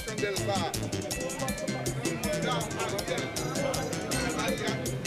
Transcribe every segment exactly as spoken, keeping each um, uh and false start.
Chandèl sa. Prezidan Ariel. Ariel.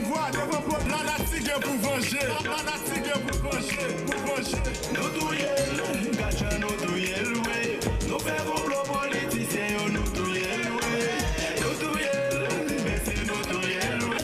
Vwa devan pòt la, lanati gen pou vanje. Lanati gen pou vanje, pou vanje. Nou touye l, gad jan nou touye l, wi. Nou fè konplo politisyen yo, nou touye l, wi. Nou touye l, men si nou touye l, wi.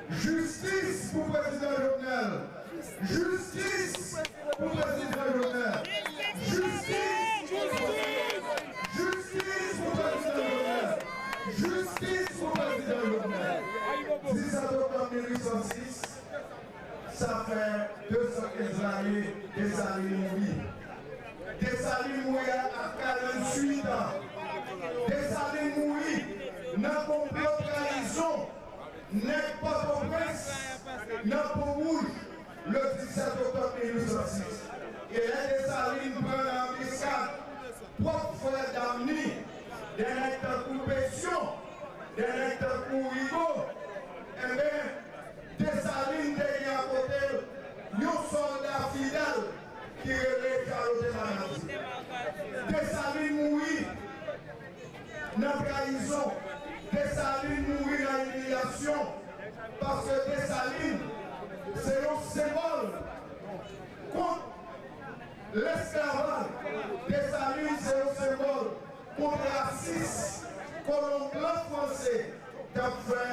Jistis pou prezidan Jovenel! Jistis pou prezidan Jovenel! Jistis pou prezidan Jovenel! Jistis pou prezidan Jovenel! Jistis pou prezidan Jovenel! Disèt oktob mil uit san sis, sa fè de san kenz la Desalin mouri. Desalin mouri a karantuit an. Desalin mouri nan konplo trayizon nèg Pòtoprens nan Pon Wouj le disèt oktòb mil uit san sis. E lè Desalin pran nan anbiskad pwòp frè dam ni, de nèg tankou Pesyon, de nèg tankou Rigo, enben, Desalin te gen akote l yon sòlda fidèl ki rele Charlotte Manasse. Desalin mouri nan trayizon. Desalin mouri nan imilyasyon. Paske Desalin se yon senbòl kont lesklavaj. Desalin se yon senbòl kont rasis kolon blan franse t ap fè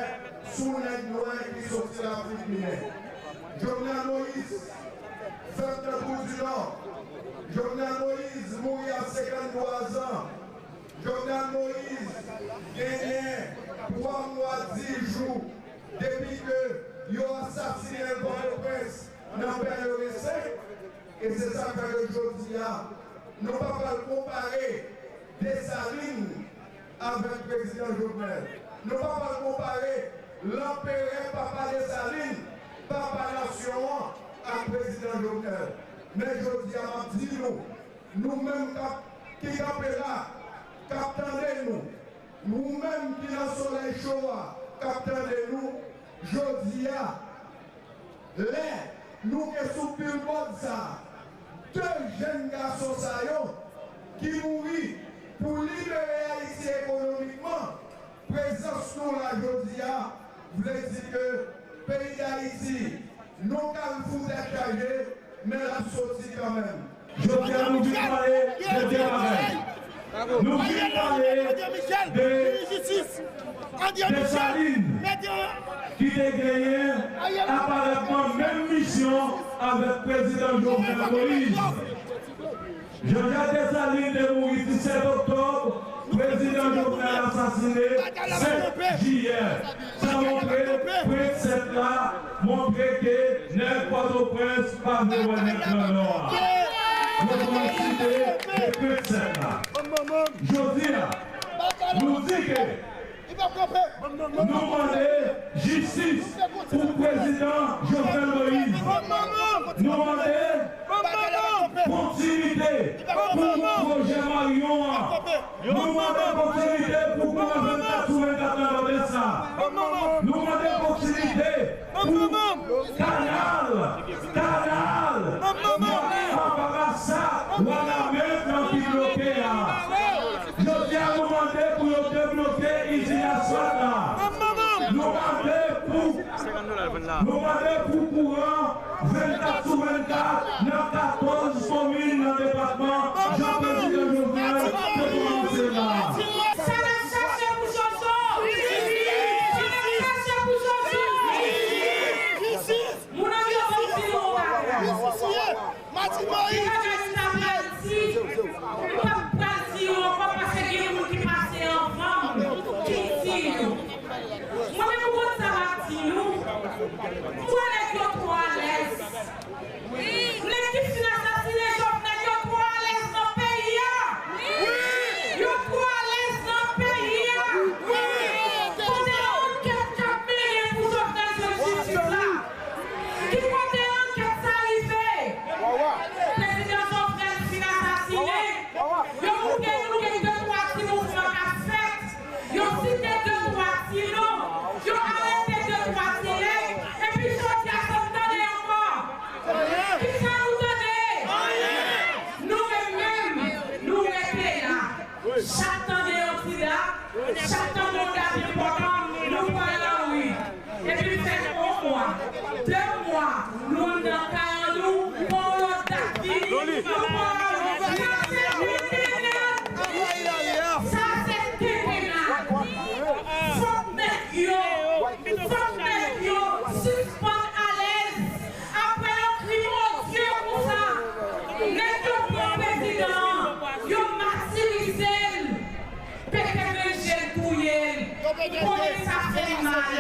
sou nèg nwè ki soti Lafrik Minè. Jovenel Moïse, fèt nan Boudinò. Jovenel Moïse mouri a senkanntwa zan. Jovenel Moïse genyen twa mwa dis jou depi ke yo asasinen l Pòtoprens nan Pèleren senk. E se sa k fè ke jodi a, nou pa pral konpare Desalin avèk prezidan Jovenel. Nou pa pral konpare lanperè papa Desalin, papa nasyon an, ak prezidan Jovenel. Men jodi a, m ap di nou, nou menm k ap, ki kanpe la, k ap tande nou, nou menm ki nan solèy cho a, k ap tande nou, jodi a, lè nou ke sou billboard sa, de jèn gason sa yo ki mouri pou libere Ayiti ekonomikman, prezans nou la jodi a vle di ke peyi Dayiti, nou Kalfou Tèt Chaje, men l ap soti kanmenm. Jodi a, nou vin pale de de bagay. Nou vin pale de Desalin, ki te genyen aparatman menm misyon avèk prezidan Jovenel Moïse. Jean-Jacques Dessalines te mouri disèt oktòb, prezidan Jovenel asasine senk jiyè. Sa montre Prensèt la, montre ke nèg Pòtoprens pa vle wè nèg nan Nò a. Yo pran site de Prensèt la. Jodi a, nou di ke nou mande jistis pou prezidan Jovenel Moïse. Nou mande kontinite pou pwojè Marion an. Nou mande kontinite pou kouran vennkat sou vennkat nan Nòdès la. Nou mande kontinite pou kanal, kanal, Marasa, Wanament nan ki bloke a. Jodi a, nou mande pou yo debloke izin asfalt la. Nou mande pou, nou mande pou kouran vennkat sou vennkat nan katòz komin nan depatman, jan prezidan Jovenel te pwononse la. Sa n ap chache pou Jojo? Sa n ap chache pou Jojo? Moun an yo ban m di nou yon bagay. Gen bagay m ta pral di, m p ap pral di yo ankò paske gen moun ki pase anvan m ki di yo. Mwen menm, ou konn sa m ap di nou? M wè nèg yo twò alèz. Nèg ki fin asasinen Jovenel yo twò alèz nan peyi a. Yo twò alèz nan peyi a. Kote ankèt k ap mennen pou Jovenel jwenn jistis la? Ki kote ankèt sa rive? Prezidan Jovenel fin asasinen. Yo montre nou gen de twa ti mouvman k ap fèt. Yo site de twa ti non. Yo arete de twa ti nèg. Epi jodi a, sa n tande ankò? Kisa nou tande? Nou menm menm, nou rete la. Chak tande yon ti dat, chak tande yon dat enpòtan, nou pran lari. Epi fè yon mwa, de mwa, nou anndan kay an nou, pa yon lòt dat vini, nou pran lari. Sa se tentennad. Sa se tentennad. Fòk nèg yo, fòk nèg yo sispann alèz. Apre yon krim odye konsa, nèg yo pran prezidan an, yo matirize l, pete grenn je l touye l. Ou konnen sa fè m mal.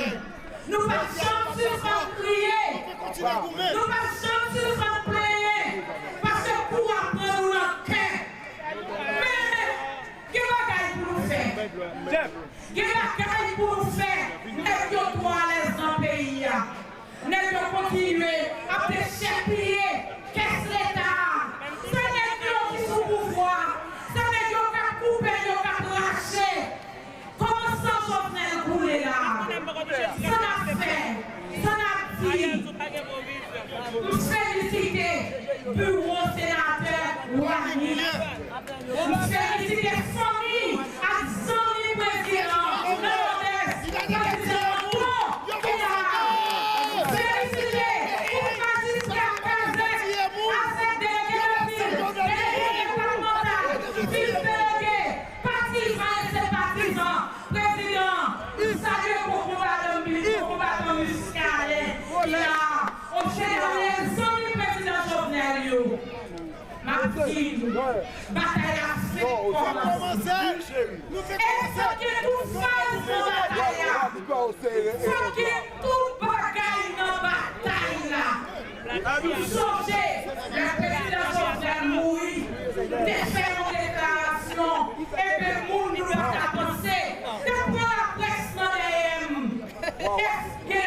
Nou p ap janm sispann kriye. Nou p ap janm sispann plenyen. Biwo senatè Wani. M felisite fanmi ak zanmi prezidan nan Nòdès, prezidan Lanto, ki la. M felisite tout majistra Kazèk, avèk delege de vil, delege depatmantal, vil delege, patizan e senpatizan prezidan. M salye gwo konbatan, gwo konbatan Miskaden, ki la. An jeneral, zanmi prezidan Jovenel yo. M ap di nou, batay la fenk kòmanse. E fòk gen tout faz nan batay la. Fòk gen tout bagay nan batay la. M sonje, lè prezidan Jovenel mouri, m te fè yon deklarasyon, epi moun nou pa ta panse, te pran laprès nan dèyè m. Èske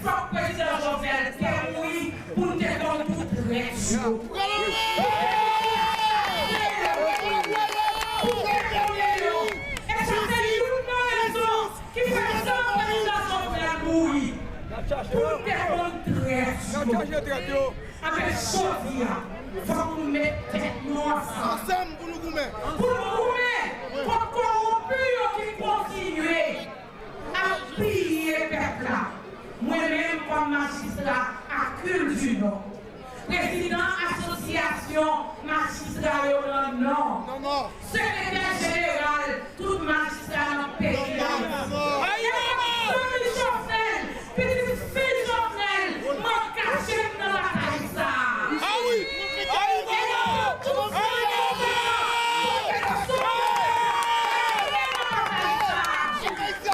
fòk prezidan Jovenel te mouri pou n te konn tout trèt yo? Pou n te konnen yo. E sa se youn nan rezon ki fè tan prezidan Jovenel mouri. Pou n te konn trèt yo. Anben, jodi a, fòk nou met tèt nou ansanm. Ansanm pou nou goumen. Pou nou goumen kont kowonpi yo ki kontinye ap piye pèp la. Mwen menm kòm majistra a Kil di Nò, prezidan asosyasyon majistra yo nan Nò, sekretè jeneral tout majistra nan peyi Dayiti. E kòm zanmi Jovenel, pitit fi Jovenel, m angaje m nan batay sa a. E nan tout fòm de batay sa a,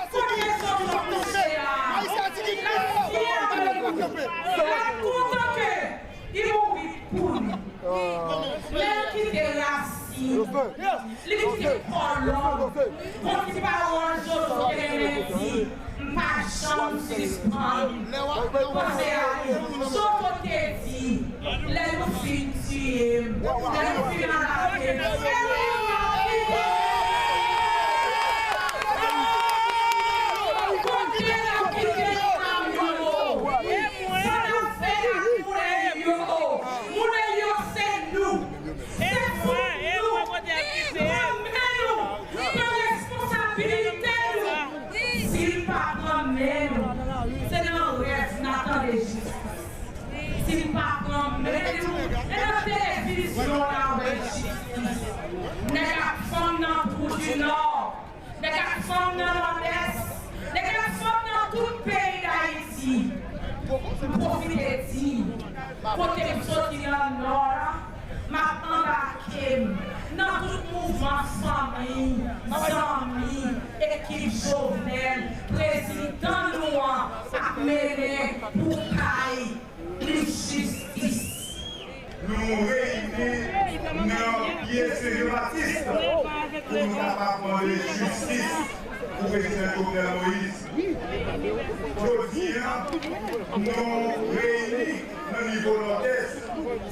kote Jovenel kanpe a, l ap kontan ke li mouri pou nou. Lè l kite rasin, li kite kòlòn, gon ti pawòl Jojo te renmen di, m pa janm sispann panse a li. Jojo te di, lè nou fin tiye m, lè nou fin anlave m, e lè yo ap kite m. Kote n ap kite yo nan yo? Sa n ap fè ak moun yo? Moun yo se nou. Se pou nou. Pran men nou. Pran responsabilite nou. Si n pa pran men nou, se nan rèv n a tande jistis. Si n pa pran men nou, e nan televizyon n a wè jistis. Nèg ak fanm nan Twou di Nò, nèg ak fanm nan Nòdès, nèg ak fanm nan tout peyi Dayiti. M pwofite di, kote m soti nan Nò a, m ap anbake m nan tout mouvman fanmi, zanmi, ekip Jovenel, prezidan nou an ap mennen pou kay plis jistis. Nou reyini nan pye Sen Jan Batis pou nou kapab mande jistis pou prezidan Jovenel Moïse. Jodi a, nou reyini nan nivo Nòdès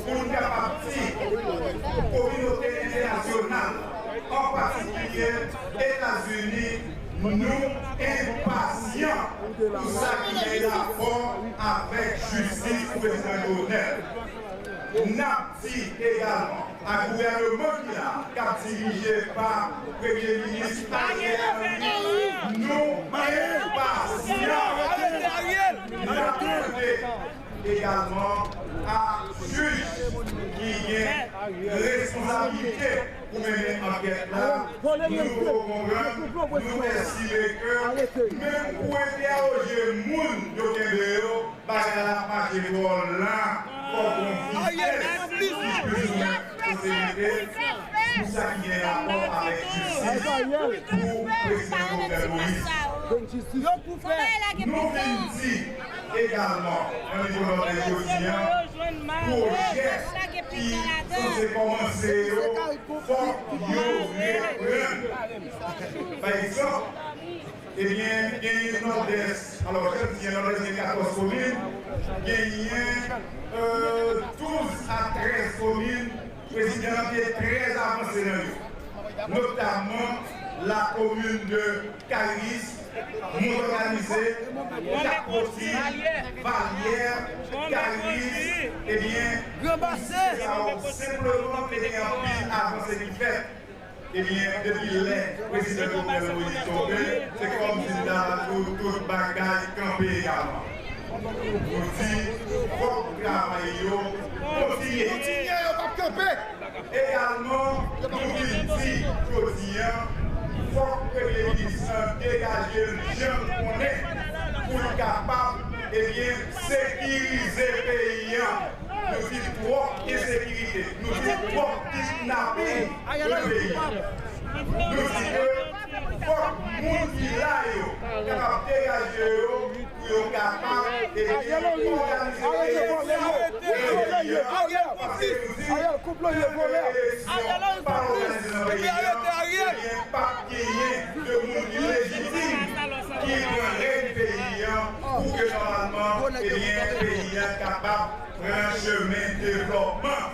pou n kapab di kominote entènasyonal, an patikilye Etazini, nou enpasyan pou sa ki gen rapò avèk jistis pou prezidan Jovenel. N ap di egalman a gouvènman ki la, k ap dirije pa Premye Minis Ariel Henry, nou enpasyan. N ap mande egalman a jij ki gen responsabilite pou mennen ankèt la, nou poko konprann, nou estime ke menm pou entèwoje moun yo kenbe yo, bagay la ap mache twò lan, fòk gon vitès ki plizoumwen konsolide pou sa ki gen rapò avèk jistis pou prezidan Jovenel Moïse. Nou vin di egalman, nan nivo Nòdès jodi a, pwojè ki sanse kòmanse yo, fòk yo reprann. Pa egzanp, ebyen, genyen Nòdès, alò, jan m di, Nòdès gen katòz komin, genyen, euh, douz a trèz komin, prezidan an te trè avanse nan yo, notamman la commune de Carrizo, Mond òganize, Jakoti, Valyè, Kayis, ebyen, Granbasè, sa yo senpleman te gen anpil avanse ki fèt. Ebyen, depi lè prezidan Jovenel Moïse tonbe, se kòmsi ta tout, tout bagay kanpe egalman. Nou di, fòk travay yo kontinye. Kontinye, yo p ap kanpe. Egalman, nou vin di jodi a, fòk premye minis lan degaje l jan l konnen pou l kapab, ebyen, sekirize peyi a. Nou di twòp ensekirite, nou di twòp kidnaping nan peyi a. Nou di ke fòk moun ki la yo kapab degaje yo pou yo kapab epi òganize eleksyon nan peyi a. Paske nou di, si eleksyon pa òganize nan peyi a, ebyen, p ap genyen de moun ki lejitim ki pran rèn peyi a pou ke nòmalman, ebyen, peyi a kapab pran chemen devlòpman.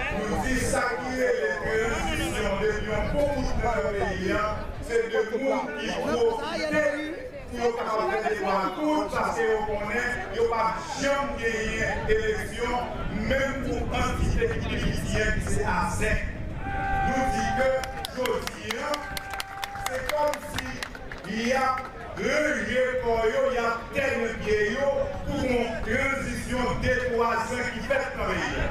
Nou di sa ki rele tranzisyon depi yon bon bout tan nan peyi a, se de moun ki pwofite pou yo kapab fè de bwa kout, paske yo konnen yo p ap janm genyen eleksyon, menm pou antite ki pi piti a ki se ASEK. Nou di ke jodi a, se kòmsi y ap ranje kò yo, y ap tèmen pye yo pou yon tranzisyon de twa zan ki fèt nan peyi a.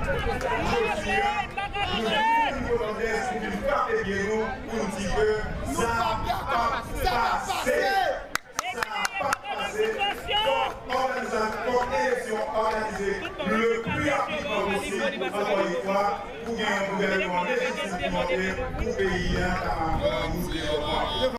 Jodi a, nou vin pwotèj, nou vin frape pye nou pou n di ke sa p ap pase. Sa p ap pase. Fòk òganiza-, fòk eleksyon òganize le pli rapidman posib, ankò yon fwa, pou gen yon gouvènman lejitim ki monte pou peyi a kapab pran wout devlòpman.